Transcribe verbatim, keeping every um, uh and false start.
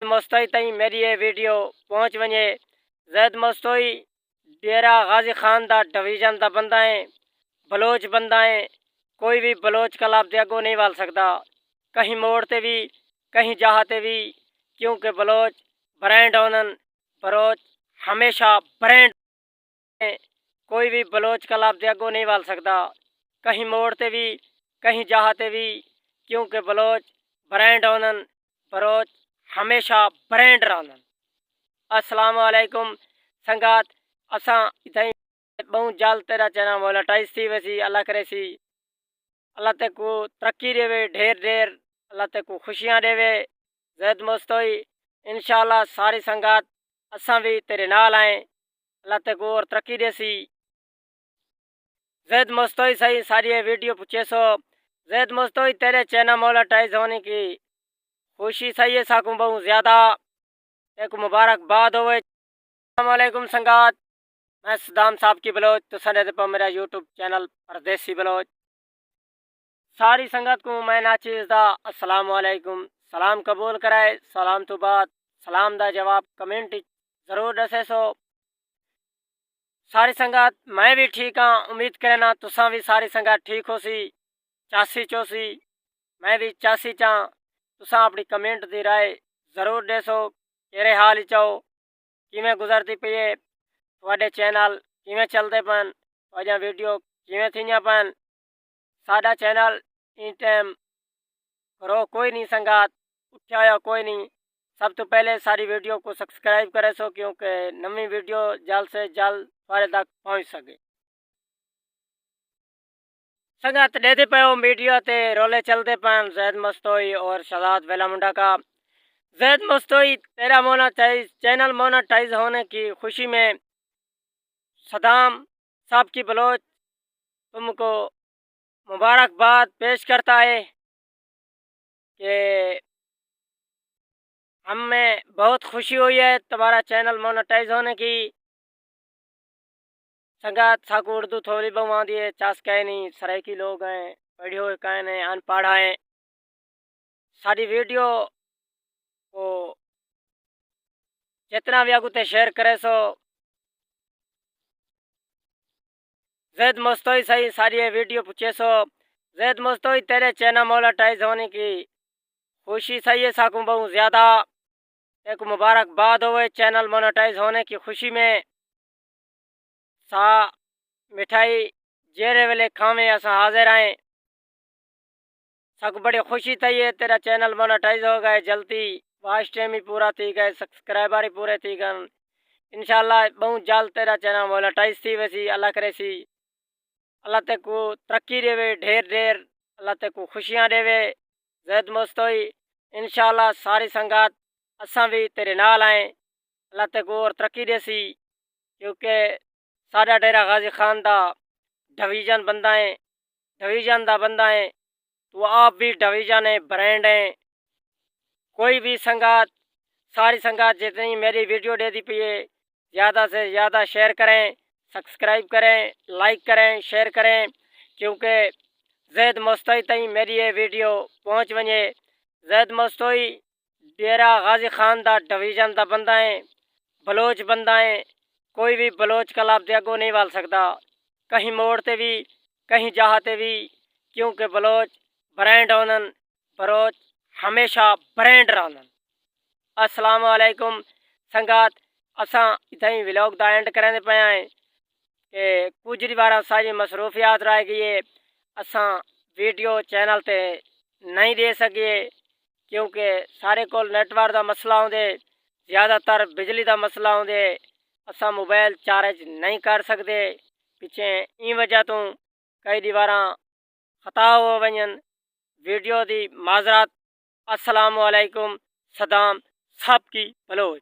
مستوئی تئیں میݙی اے ویڈیو پہنچ ونڄے۔ زید مستوئی ڈیرہ غازی خان دا ڈویژن دا بندہ ہے، بلوچ بندہ ہے۔ کوئی وی بلوچ کلب دے اڳوں نہیں ول سڳدا، کہیں موڑ تے وی، کہیں جاہ تے وی، کیونکہ بلوچ برانڈ ہوندن۔ بلوچ ہمیشہ برانڈ۔ کوئی وی بلوچ کلب دے اڳوں نہیں ول سڳدا، کہیں موڑ تے وی، کہیں جاہ تے وی، کیونکہ بلوچ برانڈ ہوندن۔ بلوچ ہمیشہ برانڈ رہندن۔ السلام علیکم سنگت، اساں اتھائیں ٻہوں جلد تیݙا چینل مونیٹائز تھی ویسی، اللہ کریسی۔ اللہ تیکوں ترقی ݙیوے، ڈھیر ڈھیر اللہ تیکوں خوشیاں ݙیوے۔ زید مستوئی، انشاءاللہ ساری سنگت اساں وی تیݙے نال ہیں، اللہ تیکوں اور ترقی ݙیسی۔ زید مستوئی سئیں ساری اے ویڈیو پچھیسو۔ زید مستوئی تیݙے چینل مونیٹائز ہونے کی خوشی سئیں ہے ساکوں ٻہوں زیادہ، تیکوں مبارکباد ہووے۔ السلام علیکم سنگت، میں صدام صاحب کی بلوچ، تساں ݙیہدے پئے میرا یوٹیوب چینل پردیسی بلوچ۔ ساری سنگت کوں میں ناچیز دا السلام علیکم، سلام قبول کرائے، سلام تو بعد سلام دا جواب کمنٹ اچ ضرور ݙسیسو۔ ساری سنگت، میں وی ٹھیک ہاں، امید کرینا تساں وی ساری سنگت ٹھیک ہوسی، چاسی چوسی۔ میں وی چاسی چاں، تساں اپݨی کمنٹ دی رائے ضرور ݙیسو، کیڑھے حال اچ ہو، کیویں گزردی پئی ہے، تہاݙے چینل کیویں چلدے پن، تہاݙیاں ویڈیو کیویں تھیندیاں پن۔ ساݙا چینل ایں ٹائم گرو کوئی نہیں سنگت، اٹھیا ہویا کوئی نہیں۔ سب توں پہلے ساری ویڈیو کوں سبسکرائب کریسو، کیونکہ نویں ویڈیو جلد سے جلد تہاݙے تک پہنچ سڳے۔ سنگت ݙیہدے پئے ہو میڈیا تے رولے چلدے پئن زید مستوئی اور شہزاد ویلا منڈا کا۔ زید مستوئی، تیرا مونیٹائز، چینل مونیٹائز ہونے کی خوشی میں صدام صاحب کی بلوچ تم کو مبارکباد پیش کرتا ہے کہ ہمیں بہت خوشی ہوئی ہے تمہارا چینل مونیٹائز ہونے کی۔ سنگت، ساکوں اردو تھوڑی ٻہوں آندی ہے، چس کائنی، سرائیکی لوگ ہیں، پڑھے ہوئے کائنی، ان پڑھ ہیں۔ ساݙی ویڈیو کوں جتنا وی اڳوں تے شیئر کریسو۔ زید مستوئی سئیں ساݙی اے ویڈیو پچھیسو۔ زید مستوئی، تیرے چینل مونیٹائز ہونے کی خوشی سئیں ہے ساکوں ٻہوں زیادہ، تیکوں مبارکباد ہووے چینل مونیٹائز ہونے کی خوشی میں۔ سا مٹھائی جیڑھے ویلے کھاویں اساں حاضر ہیں۔ ساکوں بڑی خوشی تھئی ہے، تیرا چینل مونیٹائز ہو ڳئے جلدی، واچ ٹائم ہی پورا تھی ڳئے، سبسکرائبر ہی پورے تھی ڳن۔ انشاءاللہ ٻہوں جلد تیرا چینل مونیٹائز تھی ویسی، اللہ کریسی۔ اللہ تیکوں ترقی ݙیوے، ڈھیر ڈھیر اللہ تیکوں خوشیاں ݙیوے۔ زید مستوئی، انشاءاللہ ساری سنگت اساں وی تیݙے نال ہیں، اللہ تیکوں اور ترقی ݙیسی، کیونکہ ساݙا ڈیرہ غازی خان دا ڈویژن بندہ ہے، ڈویژن دا بندہ ہے، تو آپ وی ڈویژن ہے، برانڈ ہے۔ کوئی وی سنگت، ساری سنگت جتنی میری ویڈیو ݙیہدی پئی ہے، زیادہ سے زیادہ شیئر کریں، سبسکرائب کریں، لائک کریں، شیئر کریں، کیونکہ زید مستوئی تئیں میری اے ویڈیو پہنچ ونڄے۔ زید مستوئی ڈیرہ غازی خان دا ڈویژن دا بندہ ہے، بلوچ بندہ ہے، کوئی وی بلوچ کلب دے اڳوں نہیں ول سڳدا، کہیں موڑ تے وی، کہیں جاہ تے وی، کیونکہ بلوچ برانڈ ہوندن، بلوچ ہمیشہ برانڈ رہندن۔ السلام علیکم سنگت، اساں اتھائیں ولاگ دا اینڈ کریندے پئے ہیں کہ کجھ ݙینہہ واراں ساری مصروفیات رہ ڳئی ہے، اساں ویڈیو چینل تے نہیں ݙے سڳے، کیونکہ سارے کول نیٹ ورک دا مسئلہ ہوندے، زیادہ تر بجلی دا مسئلہ ہوندے، اساں موبائل چارج نہیں کر سڳدے۔ پچھیں ایں وجہ توں کئی ݙینہہ واراں خطا ہو ونڄن۔ ویڈیو دی معذرت۔ السلام علیکم، صدام سب کی بلوچ۔